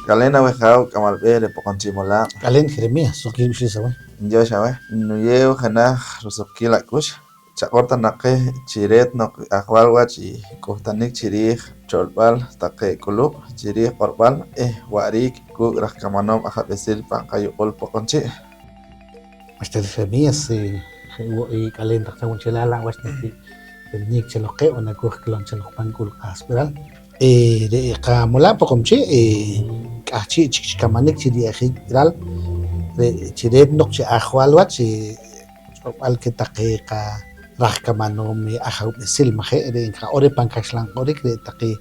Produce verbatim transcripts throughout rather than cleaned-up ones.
K'aleen aweh, Jaaw K'amal B'eeh reh Poqomchi' Molaab'. K'aleen Jeremías, suqkiil k'uxliis aweh. Nyox aweh. Nuyeew jenaj rusuqkiil ak'ux. Chaq'or ta naq qeh chi reet noq ajwal wach i k'uhtanik chi riij cholb'al taqeh k'ulub' chi riij q'orb'al eh wa'riik kuuk' raj kamanoom ajab'esil pan qayuq'ul Poqomchi'. Ma'xta Jeremías, eh, je' wo', eh, k'aleen taq cho wunchelal la' wach nakib'irnik cho loq qeh on nakooj kilom cho loq pan k'ul q'ahsb'iral. Eh, re' qamolaab' Poqomchi', eh, k'ahchi' chik chi kamanik chi riye'jiik b'iral, re' chi reet noq chi ajwal wach, eh, ch'ob'al keh taqeh qaraj kamanoom, eh, ajawb'esil, maje'? Re' nqaq'or reh pan kaxlan q'orik, re' taqeh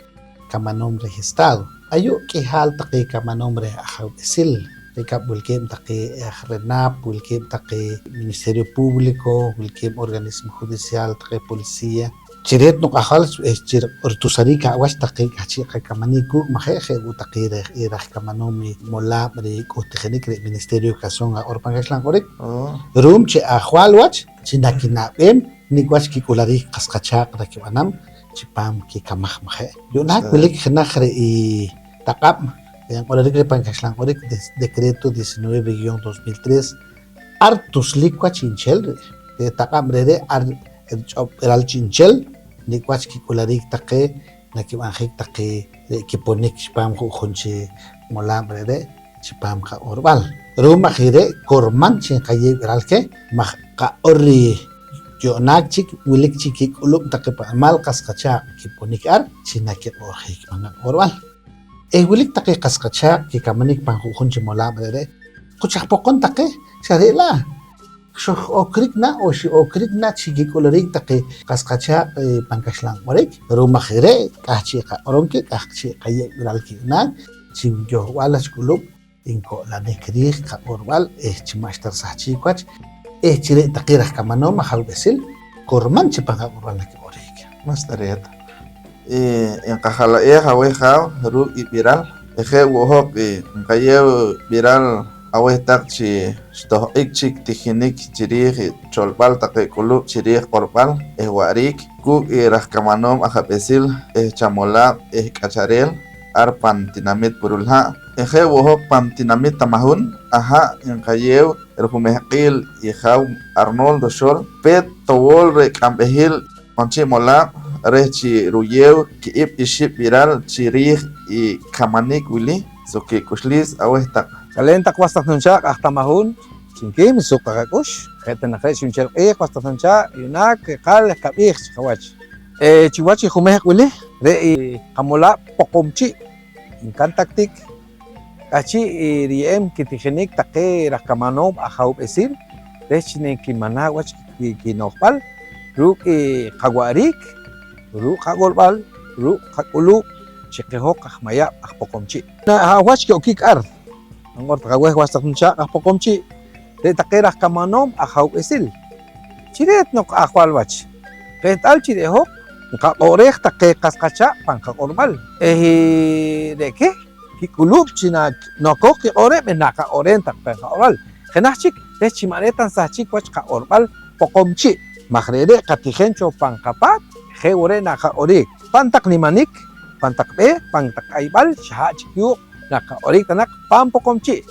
kamanoom reh Estado. Ayu' k'ihaal taqeh kamanoom reh ajawb'esil, je' rikab' wilkeeb' taqeh aj RENAP, wilkeeb' taqeh Ministerio Público, wilkeeb' organismo judicial, taqeh policía. Chi reet noq ajwal, eh, chi ritusariik awach taqeh k'ahchi' qakamanik kuuk', maje'? Je' wo' taqeh reh i raj kamanoom i molaab' rik'uhtijinik, re' Ministerio de Educación nqaq'or pan kaxlan q'orik. Oh. Ru'um chi ajwal wach chi nakinab'eem nik' wach kik'ulariik qas qachaaq' nakib'anam chipaam kikamaj, maje'? Yu'naak wilik jenaj re' i taq'ab' re' nq'ororik reh pan kaxlan q'orik, de-, decreto diecinueve guion dos mil tres, ar tuslik wach chi'nchel re', re' taq'ab' re're', ar rich'ob'b'iral chi'nchel nik' wach kik'ulariik taqeh nakib'anjiik taqeh re' kiponik chipaam ju'jun chi molaab' re're' chipaam qaq'orb'al. Ru'um aj i re', kurman chi nqayeew b'iral keh maj qaq'or ri yu'naak chik wilik chik kik'ulub' taqeh pa' nimaal qas qachaaq' kiponik ar chi nakiq'orjiik pan qaq'orb'al. Eh, wilik taqeh qas qachaaq' kikamanik pan ju'jun chi molaab' re're', quch aj Poqom taqeh, xa re' la'. Xoj-okrik na on xi'okrik na chi kik'uluriik taqeh qas qachaaq', eh, pan kaxlan q'orik. Ru'um aj i re', k'ahchi' qaq'orom keh, k'ahchi' qayeew b'iral keh yu'naak chi yohb'al wach k'ulub' nko'lanik riij qaq'orb'al eh chi ma'xta risahchiik wach eh chi re' taqeh raj kamanoom ajawb'esil kurman chi pan qaq'orb'al nakiq'orik. Ma'xta reet. Eh, nqajala'eej aweh, Jaaw, ruuk' i b'iral. Eh, je' wo' hoq, eh, nqayeew b'iral aweh taq chi xtohq'ik chik tijinik chi riij i cholb'al taqeh k'ulub' chi riij q'orb'al eh wa'riik kuuk' i raj kamanoom ajab'esil eh chamolaab' eh k'achareel ar pan tinamit Purulha'. Eh, je' wo' hoq pan tinamit Tamahun, aha' nqayeew rijumehq'iil i Jaaw Arnoldo Xol, peet towool reh k'amb'ehil Poqomchi' Molaab' reh chi ruyeew ki'ib' ixib' b'iral chi riij i kamanik wili. Suq kik'uxliis aweh taq. K'aleen taq was taq nunchaaq' aj Tamahun, chinkiim, suq taq ak'ux. Je' ta naq re' chi'nchel q'iij was taq nunchaaq' yu'naak qeqal kab'iij chi qawach. Eh, chiwach i jumehq' wili, re' i qamolaab' Poqomchi' nka'n tak tik k'ahchi' riye'em kitijinik taqeh raj kamanoom ajawb'esil reh chi nakimanaa' wach ki-, kino'jb'al ruuk' i qawa'riik, ruuk' qak'olb'al, ruuk' qak'ulub' chi qeh hoj aj Mayab' aj Poqomchi'. Haj wach ki'okik ar? Nq'or taq aweh was taq nichaaq' aj Poqomchi', re' taqeh raj kamanoom ajawb'esil chi reet noq ajwal wach qeht'al chi re' hoj nqaq'o'reej taqeh qas qachaaq' pan qaq'orb'al eh re' keh kik'ulub' chi na-, nokooj kiq'o'reem eh naqaq'o'reem taq pan qaq'orb'al jenaj chik reh chi ma' re' ta nsahchik wach qaq'orb'al Poqomchi', maj re're' qatijem cho pan qapaat, je' wo' re' naqaq'oriik pan taq nimanik, pan taq b'eeh, pan taq k'ayb'al, xa ha' chik yuuq' naqaq'oriik ta naq pan Poqomchi'.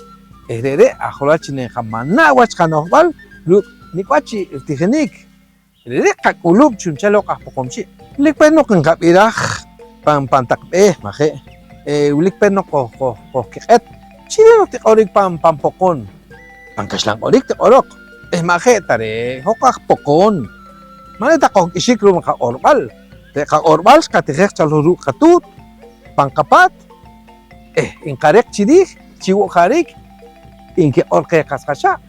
Eh re're' ajwal chi naqamanaa' wach qano'jb'al ruuk' nik' wach chi ritijinik. Re're' qak'ulub' chu'nchel hoj aj Poqomchi'. Wilik pe noq nqab'iraj pan, pan taq b'eeh, maje'? Eh, wilik pe noq qoj-, qoj-, qojkiq'et chi re' noq tiq'orik pan, pan Poqom, pan kaxlan q'orik tiq'oroq. Eh, ma' je' ta re' hoj aj Poqom, ma' re' ta qojk'ixik ru'um qaq'orb'al. Re' qaq'orb'al xqatijej cho ruuk' qatuut pan qapaat eh nqareq chi riij chi wo' jariik nkiq'or qeh qas qachaaq'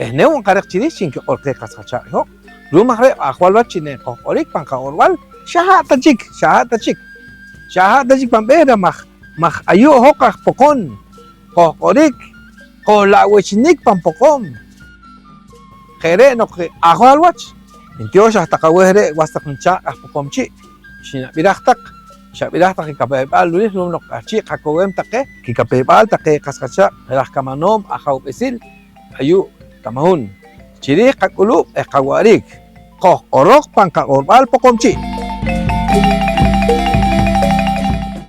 eh ne wo' nqareq chi riij chi nkiq'or qeh qas qachaaq' i hoj. Ru'um aj re' ajwal wach chi naqojq'orik pan qaq'orb'al, xa ha' ta chik, xa ha' ta chik, xa ha' ta chik pan b'eeh reh maj, maj ayu' hoj aj Poqom qojq'orik, qojla'wechinik pan Poqom. Je' re' noq ajwal wach, ntiyoox aj taq aweh re' was taq nichaaq' aj Poqomchi', xinab'iraj taq, xab'iraj taq i kapew-b'al wili ru'um noq k'ahchi' qakowem taqe kikapew-b'al taqe qas qachaaq' raj kamanoom ajawb'esil ayu' Tamahun chi riij qak'ulub' eh qawa'riik. Qojq'oroq pan qaq'orb'al Poqomchi'.